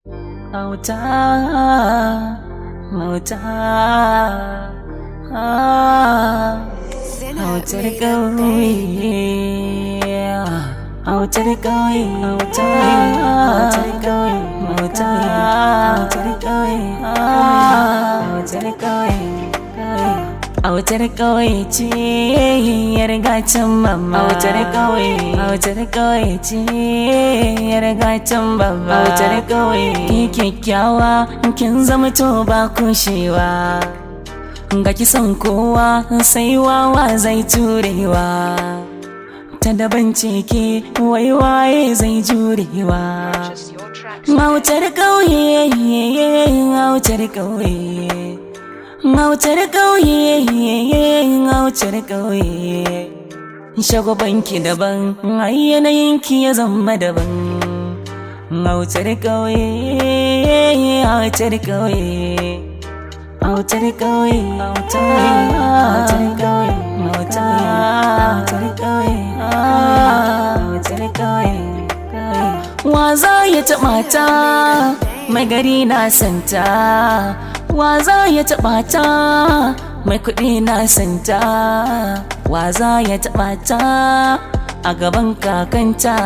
Auta, auta, autar ƙauye, autar ƙauye, auta, autar ƙauye, auta, autar ƙauye, autar ƙauye. Autar ƙauye ce yar gatan mama. Autar ƙauye, autar ƙauye ce yar gatan baba. Autar ƙauye, ki kyakkyawa kin zama to ba kushewa. Ga kisan kowa sai wawa zai turewa. Ta daban ce ke wai waye zai jurewa. Autar ƙauye, autar ƙauye. Autar ƙauye, autar ƙauye. Shagwabanki daban, ai yanayinki ya zama daban. Autar ƙauye, autar ƙauye. Autar ƙauye, autar ƙauye, autar ƙauye, autar ƙauye. Wa za ya taɓa ta, mai gari na santa. Wa za ya taɓa ta, mai kuɗi na santa. Wa za ya taɓa ta a gaban kakanta.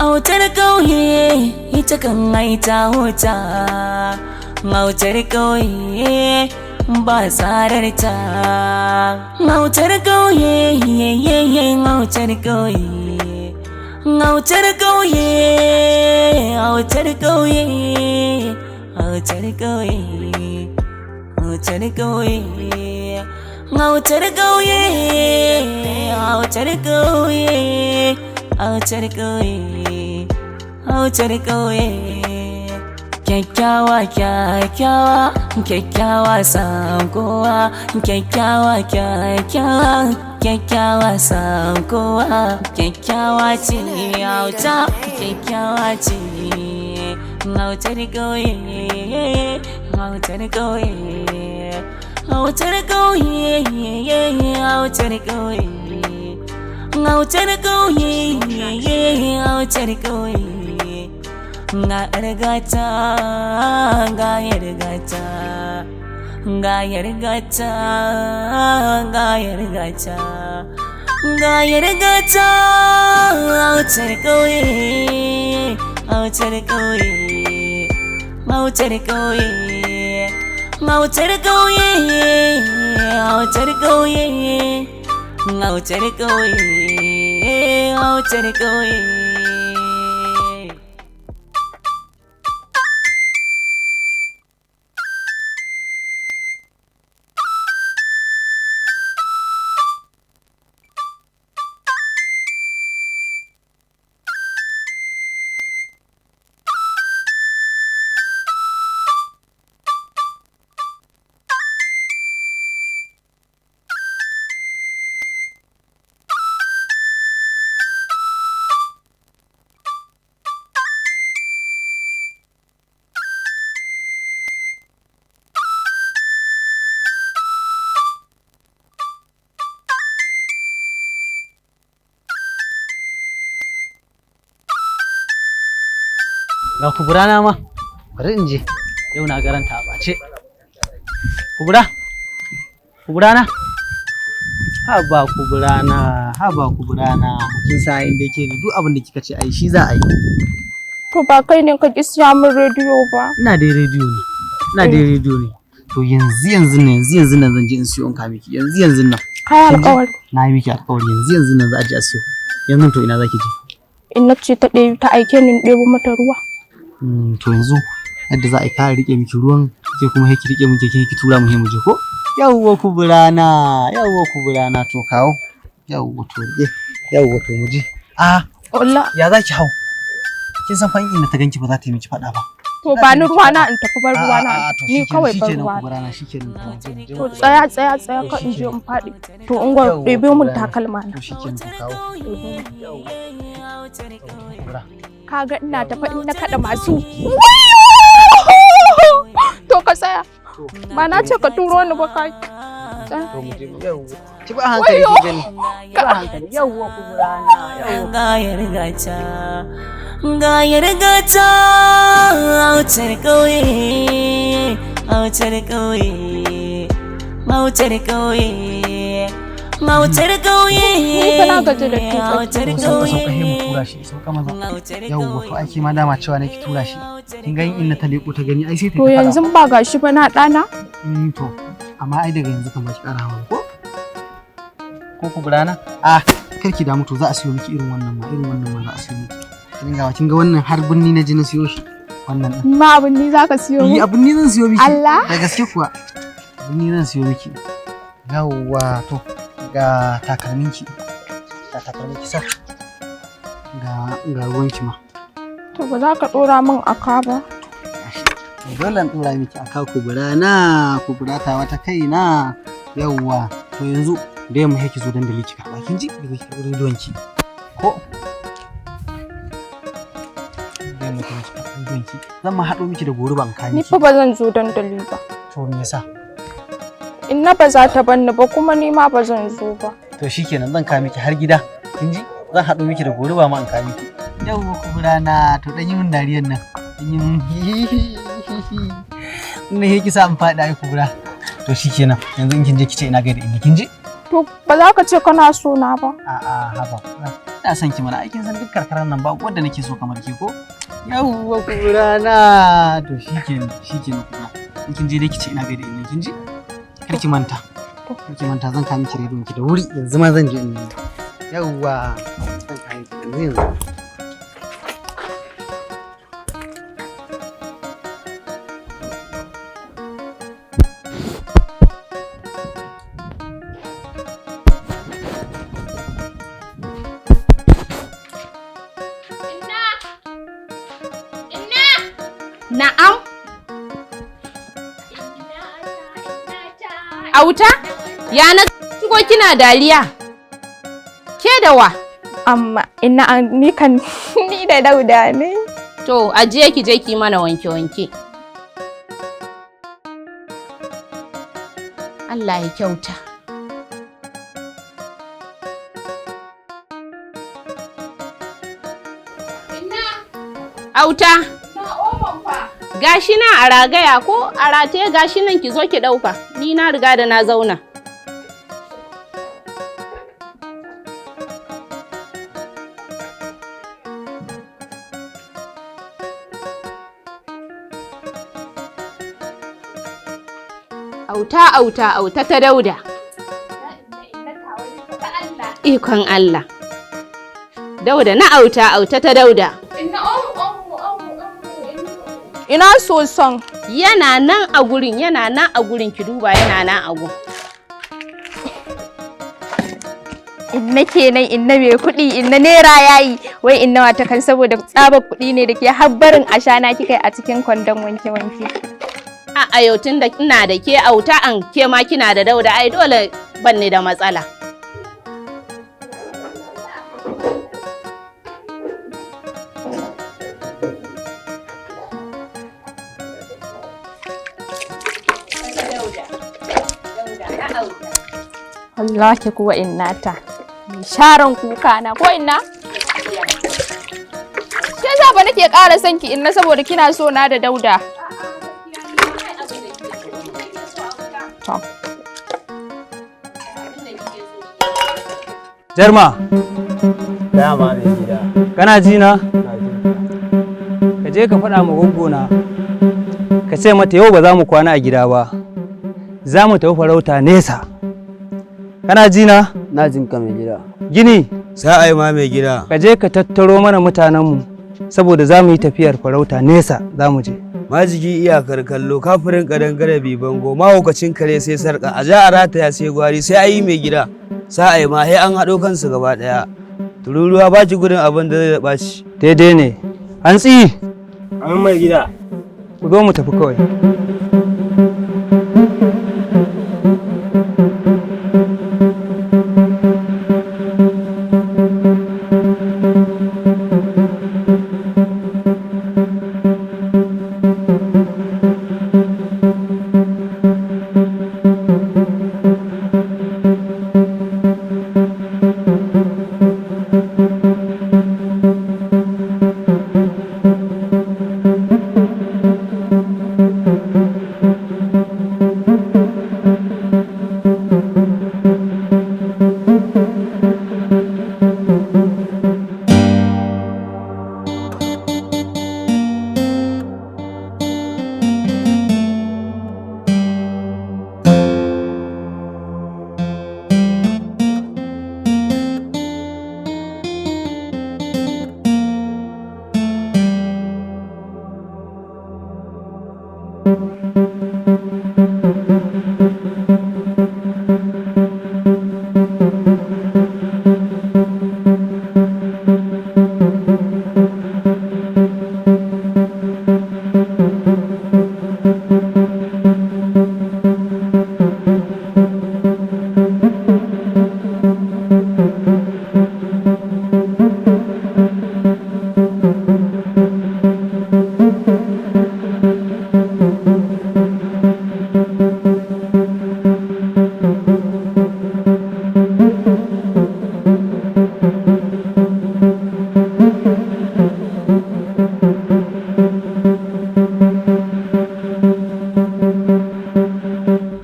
Autar ƙauye ita kan aita huta. Autar ƙauye ba tsarar ta. Autar ƙauye, autar ƙauye. Autar ƙauye, autar ƙauye, autar ƙauye, autar ƙauye, autar ƙauye, autar ƙauye, autar ƙauye, autar ƙauye. Kyakkyawa, kyakkyawa, kyakkyawa san kowa, kyakkyawa, kyakkyawa, kyakkyawa san kowa, kyakkyawa ce auta, kyakkyawa ce autar ƙauye, autar ƙauye, autar ƙauye, autar ƙauye, autar ƙauye, autar ƙauye. Ga yargata, ga yargata, ga yargata, ga yargata, ga yargata, autar ƙauye, autar ƙauye, autar ƙauye, autar ƙauye, autar ƙauye, autar ƙauye, autar ƙauye. Ga kubura na ma, bari in je. Yau na garanta a ɓace. Kubura, kubura na. Haba kubura na, haba kubura na. Kin sa inda yake duk abin da kika ce ai shi za a yi. To ba kai ne ka ki siya min rediyo ba. Ina dai rediyo ne. Ina dai rediyo ne. To yanzu yanzu nan, yanzu yanzu nan zan je in siyo in ka miki. Yanzu yanzu nan. Kai alƙawari. Na yi miki alƙawari, yanzu yanzu nan za a je a siyo. Yanzu to ina zaki je? In na ce ta ɗebi ta aike ni in ɗebo mata ruwa. To yanzu yadda za a yi kara rike miki ruwan ke kuma ki rike miki ke ki tura mu mu je ko? Yawwa kuburana, yawwa kuburana, to kawo. Yawwa to rike, yawwa to mu je. Ah, Allah. Ya za ki hau? Kin san fa in inda ta ganki ba za ta yi miki faɗa ba. To ba ni ruwa na in tafi, bar ruwa na. Ni kawai bar ruwa. Kuburana shikenan. To tsaya tsaya tsaya ka in je in faɗi. To in gwa ɗebe mun takalma na. To shikenan, to kawo. Kaga ina tafa in na kaɗa masu. To ka tsaya. Ba na ce ka turo ni ba ka. Ki ba hankali ki gani. Ki ba hankali. Yawwa kuburana. Gayar gata, gayar gata, Autar ƙauye, autar ƙauye, autar ƙauye, autar ƙauye. Ni fa na gaji da tuƙa. Autar To sauka sauka, he mu ƙauye. tura shi, sauka maza. Yawwa, to ake ma dama cewa ne ki tura shi. Kin ga in na ta leko ta gani, ai sai ta To ta faɗa. yanzu ba gashi ba na ɗana? To amma ai daga yanzu kamar ki ƙara hawa ko? Ko ku gudana? Ah, kar ki damu, to za a siyo miki irin wannan ma, irin wannan ma za a siyo miki. Kin ga, kin ga wannan har binni na ji na siyo shi. Wannan din. Ma abin ni zaka siyo Yi min? abin ni zan siyo miki. Allah? Da gaske kuwa. Abin ni zan siyo miki. Yawwa, to ga takalminki. Ga takalminki sa. Ga ruwanki ma. To ba za ka ɗora min aka ba. Dole in ɗora miki aka, kubura na, kubura ta wata kaina. Yawwa, to yanzu da yamma sai ki zo dandali ki karɓa, kin ji? Ki zo ki karɓi rediyon ki. Ko? Da yamma ki zo ki karɓi rediyon ki. Zan ma haɗo miki da goruba in kawo Ni miki. fa ba zan zo dandali ba. To me yasa? Inna ba za ta banni ba, kuma ni ma ba zan zo ba. To shikenan, zan kawo miki har gida. Kin ji? Zan haɗo miki da goruba ma in kawo miki. Yawwa kubura na, to dan yi min dariyan nan. Dan yi min. Ne ki sa in faɗi ai kubura. To shikenan, yanzu in kin je ki ce ina gaida inna, kin ji? To ba za ka ce kana so na ba. A'a, haba. Ina son ki mana, ai kin san duk karkarar nan ba wanda nake so kamar ke ko? Yawwa kubura na. To shikenan, shikenan kubura. In kin je dai ki ce ina gaida inna, kin ji? Kar ki manta. Kar ki manta, zan kawo miki rediyon ki da wuri, yanzu ma zan je in yi. Yawwa, zan kawo miki yanzu yanzu. Na'am. Auta? Ya na shigo kina dariya? Ke da wa? Amma ina ni kan ni da Dauda ne. To, ajiye ki je ki mana wanke-wanke. Allah ya kyauta. Auta. Gashi nan a ragaya ko a rataye, gashi nan, ki zo ki ɗauka. Ni na riga da na zauna. Auta, auta, auta ta Dauda. Ikon Allah. Dauda na auta, auta ta Dauda. Ina soson. Yana nan a gurin, yana nan a gurin, ki duba, yana nan a gun. Inna kenan, inna mai kuɗi, inna naira yayi. Wai inna wata kan saboda tsabar kuɗi ne da ke har barin ashana kika yi a cikin kwandon wanke-wanke. A yau tun da ina da ke auta, an ke ma kina da Dauda, ai dole ban ni da matsala. Wallahi kuwa innata. Mai sharan kuka na ko inna? Ke za ba nake ƙara son ki inna, saboda kina so na da Dauda. To. Jarma, Dama mai gida. kana ji na? Na jin ka. Ka je ka faɗa ma goggona. Ka ce mata yau ba za mu kwana a gida ba. Za mu tafi farauta nesa. Kana ji na? Na jin ka mai gida. Gini, Sa'ai ma mai gida. ka je ka tattaro mana mutanenmu saboda za mu yi tafiyar farauta nesa, za mu je. Majigi iyakar kallo, kafirin kadangare bi bango, mahaukacin kare sai sarka, a ja a rataya sai gwari, sai ayi mai gida. Sa'ai ma sai an haɗo kansu gaba ɗaya. Tururuwa ba ki gudun abin da zai ɓaci. Daidai ne. Hantsi, An mai gida. ku zo mu tafi kawai.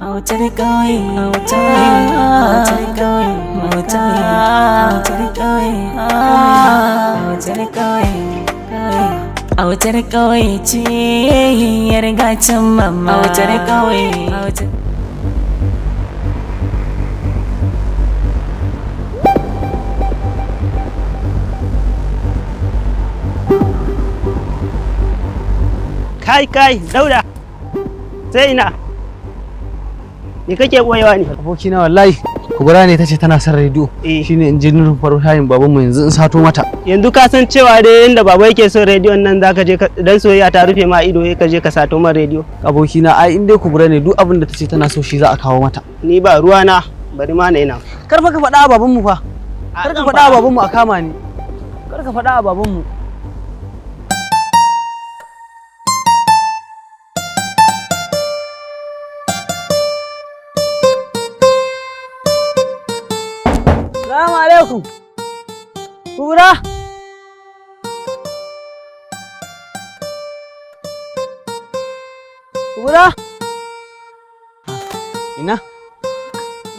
Autar ƙauye, autar, autar ƙauye, autar, autar ƙauye, autar ƙauye, autar ƙauye ce yar gacin mama. Autar ƙauye, autar. Kai kai, Dauda, sai ina. Me kake boyewa ne? Abokina, wallahi Kubura ne tace tana son rediyo. Shine in je nurin faru shayin babanmu yanzu in sato mata. Yanzu ka san cewa dai yanda baba yake son rediyon nan, zaka je dan soyayya ta rufe ma ido ka je ka sato man rediyo. Abokina, ai in dai Kubura ne, duk abin da tace tana so shi za a kawo mata. Ni ba ruwa na, bari ma na ina. Kar fa ka faɗa a babanmu fa. Kar ka faɗa a babanmu a kama ni. Kar ka faɗa a babanmu. Salamu alaikum. Kubura. Kubura. Ina?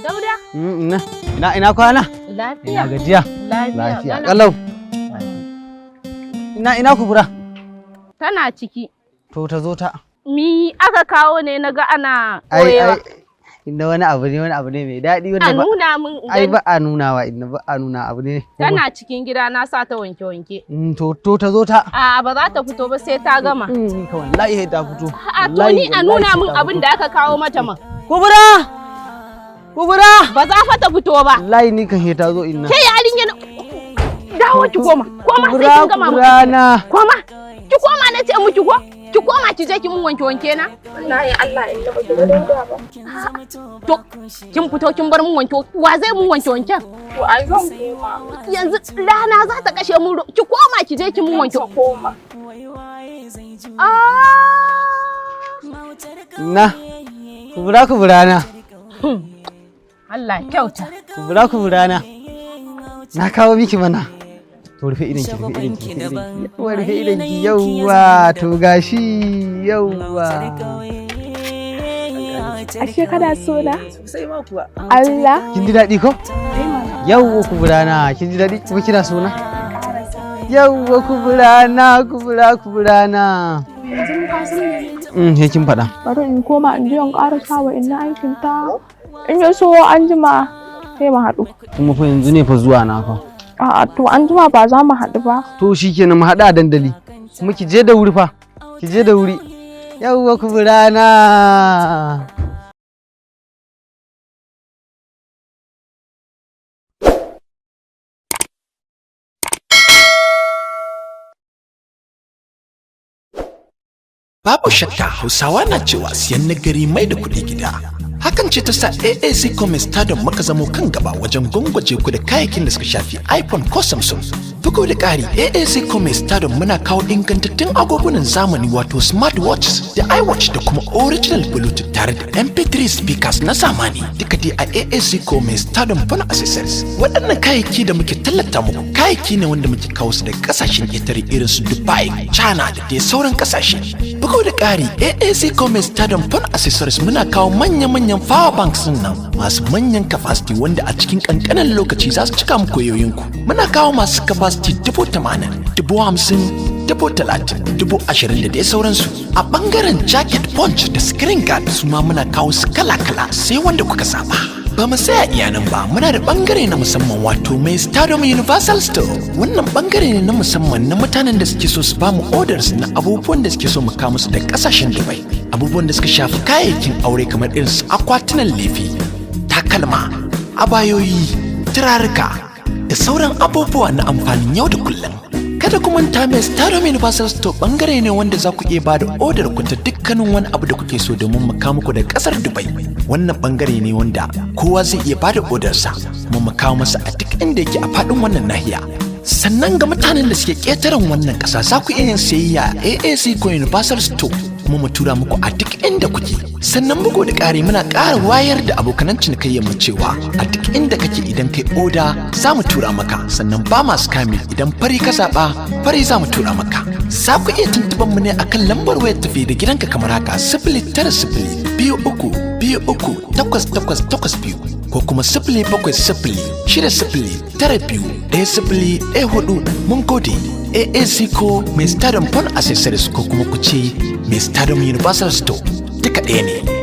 Dauda? Ina. Ina ina kwana? Lafiya. Ina gajiya. Lafiya. Lafiya. Kalau. Kalau. Ina ina Kubura? Tana ciki. To, ta zo ta. Mi aka kawo ne naga ana Ai koyewa? ai inda wani abu ne, wani abu ne mai daɗi wanda A ba nuna min in ai gani. ba a nunawa inda, ba a nuna, abu ne. Tana cikin gida, na sa ta wanke-wanke. To ta zo ta. A ba za ta fito ba sai ta gama. Ka wallahi sai ta fito. A to, ni a nuna min abin da aka kawo mata man. Kubura! Kubura! Ba za fa ta fito ba. Wallahi ni kan sai ta zo, inna. Ke yarinya na dawo, ki koma. Koma sai Kubura, kin gama mun. Kubura na. Koma. Ki koma na ce miki ko? Ki koma ki je ki mun wanke-wanke na. Wallahi Allah, in ba ki ga Dauda ba. To kin fito kin bar mun wanke, wa zai mun wanke-wanken? To ai zan koma. Yanzu rana za ta kashe mun, ki koma ki je ki mun wanke. Koma. Ah! Inna. Kubura, kubura na. Allah kyauta. Kubura, kubura na. Na kawo miki mana. To rufe idon ki, rufe idon ki, rufe idon ki. Yawwa, rufe idon ki, yawwa, to gashi, yawwa. Ashe kana so na? Sosai ma kuwa. Allah. Kin ji daɗi ko? Yawwa kubura na, kin ji daɗi kuma kina so na? Yawwa kubura na, kubura, kubura na. Yanzu ka san me? Sai kin faɗa. Bari in koma in je in ƙara wa inna aikin ta. In ya so an jima sai mu haɗu. Kuma fa yanzu ne fa zuwa na fa. A'a, to an jima ba za mu haɗu ba. To shikenan, mu haɗu a dandali. Kuma ki je da wuri fa. Ki je da wuri. Yawwa kubura na. Babu shakka Hausawa na cewa siyan nagari mai da kuɗi gida. Hakan ce ta sa AAC Commerce Stadium muka zamo kan gaba wajen gwangwaje ku da kayayyakin da suka shafi iPhone ko Samsung. Bugu da ƙari, AAC Commerce Stadium muna kawo ingantattun agogunan zamani, wato smartwatches da iWatch da kuma original Bluetooth tare da MP3 speakers na zamani. Duka dai a AAC Commerce Stadium Phone Accessories. Waɗannan kayayyaki da muke tallata muku, kayayyaki ne wanda muke kawo su daga ƙasashen ƙetare irin su Dubai, China da dai sauran ƙasashe. Bugu da ƙari, AAC Commerce Stadium Phone Accessories muna kawo manya-manyan power banks din nan masu manyan capacity wanda a cikin ƙanƙanin lokaci za su cika muku wayoyinku. Muna kawo masu capacity 80,000, 50,000, 30,000, 20,000 da dai sauransu. A ɓangaren jacket punch da screen guard su ma muna kawo su kala-kala, sai wanda kuka saba. Ba mu tsaya iya nan ba, muna da bangare na musamman, wato mai Stardom Universal Store. Wannan bangare ne na musamman na mutanen da suke so su ba mu orders na abubuwan da suke so mu kawo musu da kasashen Dubai. Abubuwan da suka shafi kayayyakin aure kamar irin su akwatunan lefe, takalma, abayoyi, turaruka da sauran abubuwa na amfanin yau da kullum. Kada ku manta, mai Stardom Universal Store bangare ne wanda za ku iya ba da odar ku ta dukkanin wani abu da kuke so domin mu kawo muku da kasar Dubai. Wannan bangare ne wanda kowa zai iya ba da odarsa kuma mu kawo masa a duk inda yake a faɗin wannan nahiya. Sannan ga mutanen da suke ƙetaren wannan ƙasa, za ku iya yin sayayya a AAC ko Universal Store kuma mu tura muku a duk inda kuke. Sannan bugu da ƙari, muna ƙara wayar da abokanan cinikayyar mu cewa a duk inda kake, idan kai oda za mu tura maka. Sannan ba masu kame, idan fari ka zaɓa, fari za mu tura maka. Za ku iya tuntuɓar mu ne akan lambar wayar tafi da gidanka kamar haka: 09023238882 ko kuma 07060921014. Mun gode. AAC ko mai Stardom Phone Accessories, ko kuma ku ce mai Stardom Universal Store, duka ɗaya ne.